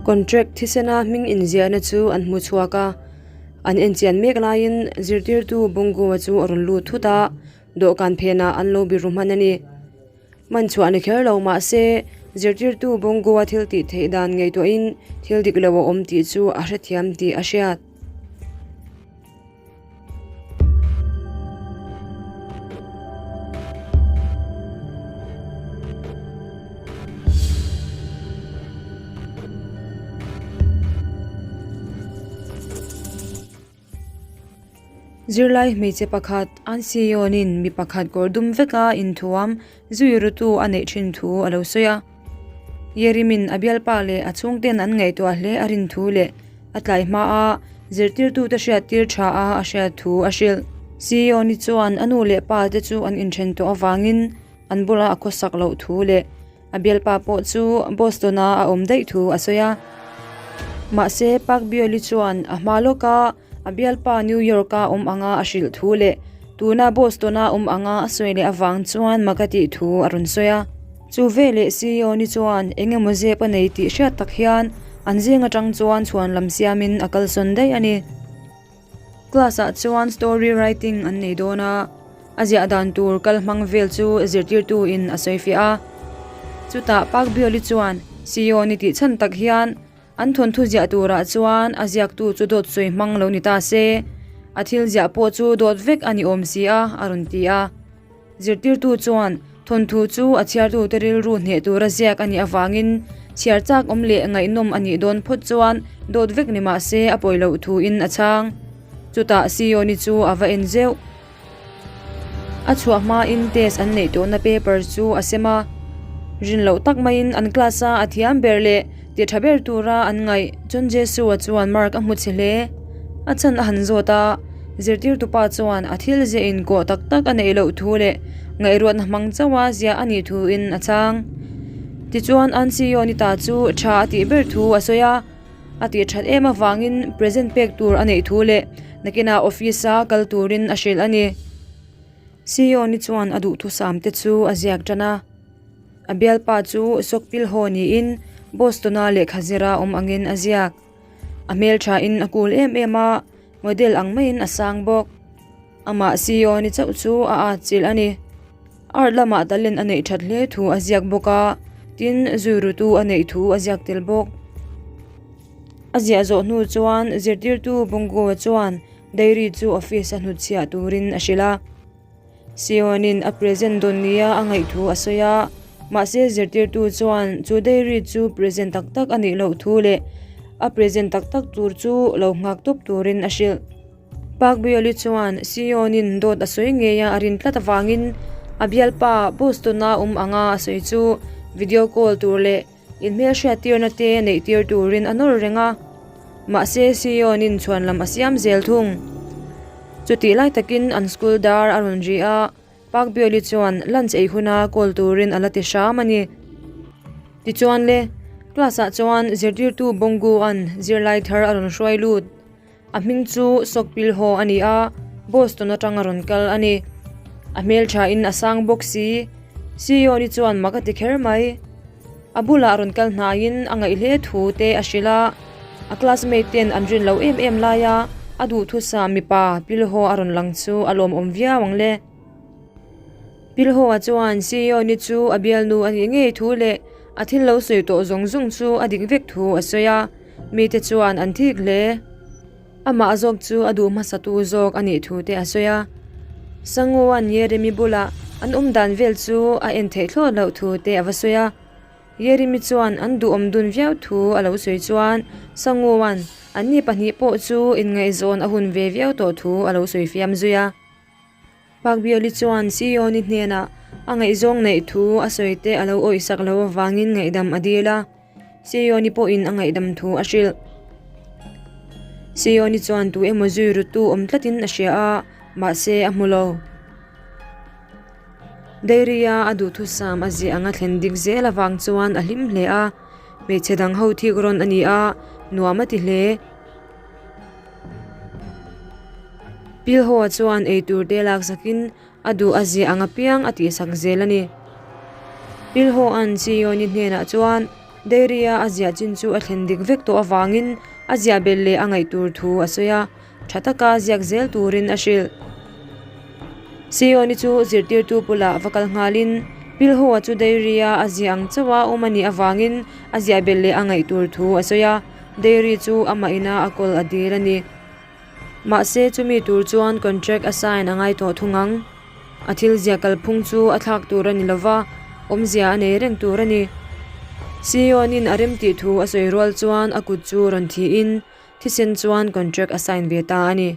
Contract thisena hming inziahna chu an hmu chhuak a, an enchian mek laiin zirtirtu Bungo-a chu a rawn lut thut a, dawhkan phenah an lo biru hman a ni. Hman chhuah ni kher lo mah se, zirtirtu Bungo-a thil tih theih dan ngaihtuahin thil dik lo a awm tih chu a hrethiam tih a hriat. Zirlai hmeichhe pakhat an Sionin mi pakhat kawr dum veka inthuam zui rutu a neih thin thu a lo sawi a. Yerimin a bialpa leh a chhungten an ngaihtuah hle a rin thu leh a tlai hma a zirtirtute hriattir tha a a hriat thu a hrilh. Sioni chuan a nu leh pa te chu an inthen tawh avangin an bula a khawsak loh thu leh a bialpa pawh chu Boston-a a awm daih thu a sawi a. Mahse, Park Bioli chuan a hma lawka a bialpa New York-a awm anga a hrilh thu leh tuna Boston-a awm anga a sawi leh avang chuan mak a tih thu a rawn sawi a. Chu veleh Sioni chuan eng emaw zep a nei tih hriat tak hian an zing atang chuan chhuan lam siamin a kalsawn daih a ni. Class ah chuan story writing an nei dawn a, a ziah dan tur kal hmang vel chu zirtirtu in a sawi fiah a. Chutah Park Bioli chuan Sioni tih chhan tak hian an thawnthu ziah turah chuan a ziaktu chu dawt sawi hmang lo ni ta se, a thil ziah pawh chu dawt vek a ni awm si a, a rawn ti a. Zirtirtu chuan thawnthu chu a chhiartute rilru hneh tura ziak a nih avangin chhiar chak awm leh ngaihnawm a nih dawn phawt chuan dawt vek ni mah se a pawi loh thuin a chhang. Chutah Sioni chu a va en zeuh. A chhuah hmain test an neih tawhna paper chu a sem a. Rin loh tak maiin an class-a a thiam ber leh ti tha ber tura an ngaih chuan Jesua chuan mark a hmu chhe hle. A chhan a han zawt a. Zirtirtu pa chuan a thil ziah in kawh tak tak a neih loh thu leh ngaihruatna hmang chauha ziah a nih thuin a chhang. Tichuan Ansionita chu tha a tih ber thu a sawi a, a tih that em avangin present pek tur a neih thu leh nakinah office a kal turin a hrilh a ni. Sioni chuan a duhthusam te chu a ziak tan a. A bialpa chu Sokpilho niin Boston-a lehkha zira awm angin a ziak. A hmeltha in a kul em em a, model ang maiin a sang bawk. Amah CEO ni chauh chu a at chilh a ni. Art lamah talent a neih that hle thu a ziak bawk a, tin zui rutu a neih thu a ziak tel bawk. A ziah zawh hnu chuan zirtirtu Bungo chuan diary chu office a hnutchhiah turin a hrilh a. Sionin a present dawn nia a ngaih thu a sawi a, mahse zirtirtu chuan chu diary chu present tak tak a nih loh thu leh a present tak tak tur chu lo nghak tawp turin a hrilh. Park Bioli chuan Sionin dawt a sawi ngei a a rin tlat avangin a bialpa Boston-a awm anga a sawi chu video call tur leh Inhmelhriattirna te neih tir turin a nawr reng a, mahse Sionin chhuan lam a siam zel thung. Chutih lai takin an school dar a rawn ri a, Park Bioli chuan lunch ei huna call turin a la ti hram a ni. Tichuan le, class ah chuan zirtirtu Bongu-a'n zirlai thar a rawn hruai lut. A hming chu Sawkpil Haw a ni a, Boston atang a rawn kal a ni. A hmelthain a sang bawk si. Sioni chuan mak a ti kher mai. A bulah rawn kal hnaiin a ngaih hle thu te a hrilh a, a classmate ten an rin lo em em laia a duhthusa mipa Pilhaw a rawn lang chu a lawmawm viau ang le. Pilhaw-a chuan Sioni chu a bialnu a nih ngei thu leh a thil lo sawi tawh zawng zawng chu a dik vek thu a sawi a. Mite chuan an thik hle. Amah zawk chu a duh hmasatu zawk a nih thu te a sawi a. Sangoan Yeremi bulah an awm dan vel chu a en theih thlawt loh thu te a va sawi a. Yeremi chuan an duhawm dun viau thu a lo sawi chuan Sangoan anni pahnih pawh chu inngaihzawn a hun ve viau tawh thu a lo sawi fiam zui a. Pakbiali chuan Sioni hnenah a ngaihzawng neih thu a sawi te a lo awihsak lo avangin ngaihdam a dil a, Sioni pawhin a ngaihdam thu a hrilh. Sioni chuan tu emaw zui rutu awm tlatin a hria a, mahse a hmu lo. Dairy-a a duhthusam a ziah anga thlen dik zel avang chuan a hlim hle a, hmeichhe dang ho thik rawn a ni a, nuam a ti hle. Pilhaw chuan eitur te laksakin a duh a ziah ang apiang a tihsak zel a ni. Pilhaw-a'n Sioni hnenah chuan. Dairy-a a ziah chin chu a thlen dik vek tawh avangin a ziah belh leh a ngaih tur thu a sawi a, tha taka ziak zel turin a hrilh. Sioni chu zirtirtu bulah va kal nghalin Pilho-a chu Dairy-a a ziah ang chauha awm a nih avangin a ziah belh leh a ngaih tur thu a sawi a, Dairy chu amah ina a kawl a dil a ni. Mahse chumi tur chuan contract a sign a ngai tawh thung ang. A thil ziah kalphung chu a thlak tur a ni lova, awmzia a nei reng tur a ni. Sionin a remtih thu a sawi rual chuan a kut chu rawn thiin thisen chuan contract a sign ve ta a ni.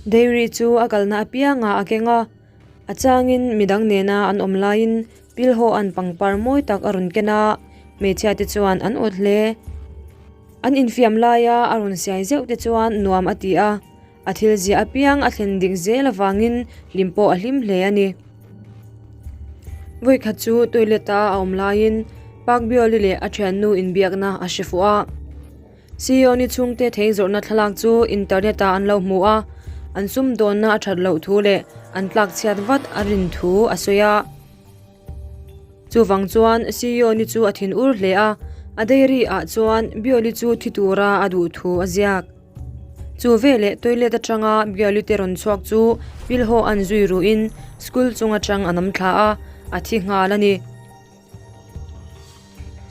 Dairy chu a kalna apiangah a keng a, a changin midang nena an awm laiin Pilho an pangpar mawi tak a rawn ken a, hmeichhia te chuan an awt hle. An infiam laia a rawn siai zeuh te chuan nuam a ti a, a thil ziah apiang a thlen dik zel avangin hlim pawh a hlim hle a ni. Vawikhat chu toilet a a awm laiin Park Bioli leh a thiannu inbiakna a hre fuh a. Sioni chhungte thei zawrhna thlalak chu internet ah an lo hmu a, an sumdawnna a that loh thu leh an tlak chhiat vat a rin thu a sawi a. Chuvang chuan Sioni chu a thin ur hle a, a dairy ah chuan Bioli chu thi tura a duh thu a ziak. Chu veleh toilet atanga Bioli te rawn chhuak chu pilhaw an zui ruhin school chung atang a nam thla a, a thi nghal a ni.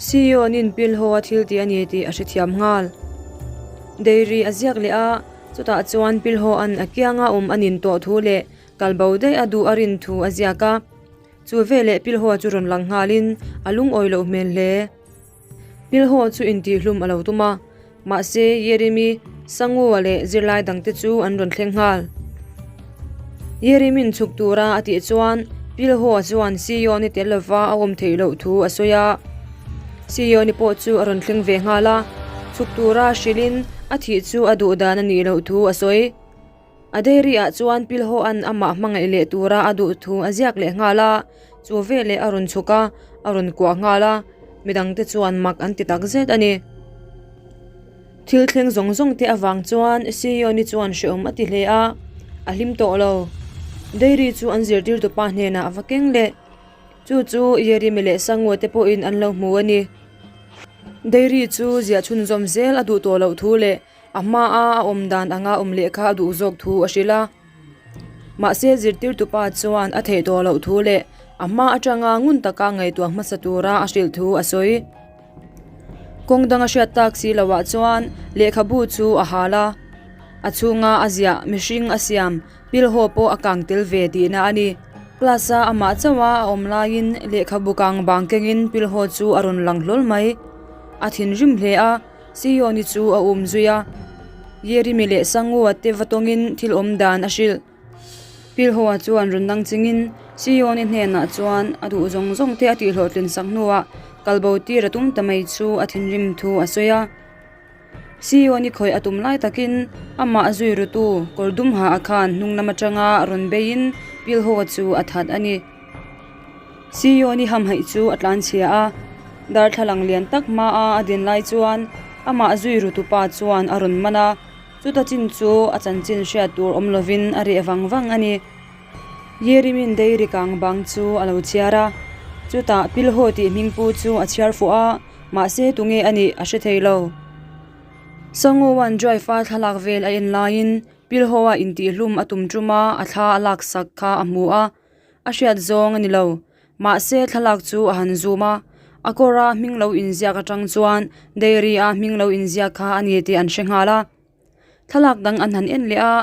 Sionin pilhaw a thil tih a ni tih a hrethiam nghal. Dairy a ziak leh a, chutah chuan pilhaw an a kianga awm a nin tawh thu leh kalbo daih a duh a rin thu a ziak a. Chu veleh pilhaw chu rawn lang nghalin a lungawi loh hmel hle. Pilhaw chu intihhlum a lo tum a, mahse Yerimi, Sangua leh zirlai dangte chu an rawn thleng nghal. Yerimin chhuk tura a tih chuan Pilhaw chuan Sioni tel lova a awm theih loh thu a sawi a. Sioni pawh chu a rawn thleng ve nghal a, chhuk tura hrilhin a thih chu a duh dan a nih loh thu a sawi. A dairy ah chuan Pilhaw-a'n amah hmangaih leh tura a duh thu a ziak leh nghal a, chu veleh a rawn chhuk a, a rawn kuah nghal a, midangte chuan mak an ti tak zet a ni. Thil thleng zawng zawng te avang chuan Sioni chuan hrehawm a ti hle a, a hlim tawh lo. Dairy chu an zirtirtupa hnenah a va keng leh. Chu chu Yerimi leh Sangua te pawhin an lo hmu a ni. Dairy chu ziah chhunzawm zel a duh tawh loh thu leh A hmaa a awm dan anga awm leh kha a duh zawk thu a hrilh a. Mahse zirtirtupa chuan a theih tawh loh thu leh a hma atanga ngun taka ngaihtuah hmasa tura a hrilh thu a sawi. Kawng danga hriat tak si loah chuan lehkhabu chu a hal a. A chhunga a ziah mihring a siam pilhaw pawh a kang tel ve tihna a ni. Class a amah chauha a awm laiin lehkhabu kang bang kengin pilhaw chu a rawn lang hlawl mai. A thinrim hle a. Sioni chu a um zui a, Yerimi leh Sangua te va tawngin thil awm dan a hrilh. Pilhoa chuan rawn dang chingin Sioni hnenah chuan a duh zawng zawng te a tihhlawhtlin sak hnuah kalbo tir a tum ta mai chu a thinrim thu a sawi a. Sioni khawih a tum lai takin amah zui rutu kawr dum ha a khan hnung lam atanga rawn beiin Pilhoa chu a that a ni. Sioni hamhaih chu a tlanchhia a, darthlalang lian tak hmaa a din lai chuan amah zui rutupa chuan a rawn man a, chuta chin chu a chanchin hriat tur awm lovin a reh vang vang a ni. Yerimin dairy kang bang chu a lo chhiar a, chutah Pilho tih hmingpu chu a chhiar fuh a, mahse tunge a nih a hre thei lo. Sangoan drive-a thlalak vel a en laiin Pilho-a intihhlum a tum ṭuma a thla a laksak kha a hmu a, A hriat zawng a ni lo. Mahse thlalak chu a han zoom a, a kawra hming lo inziak atang chuan dairy a hming lo inziak kha a ni tih an hre nghal a. Thlalak dang an han en leh a,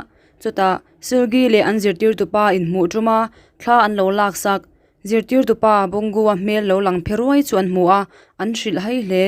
chutah Silgi leh an zirtirtupa inhmuh tum a, thla an lo laksak. Zirtirtupa Bawngua hmel lo lang phe ruai chu an hmu a, an hrilh hai hle.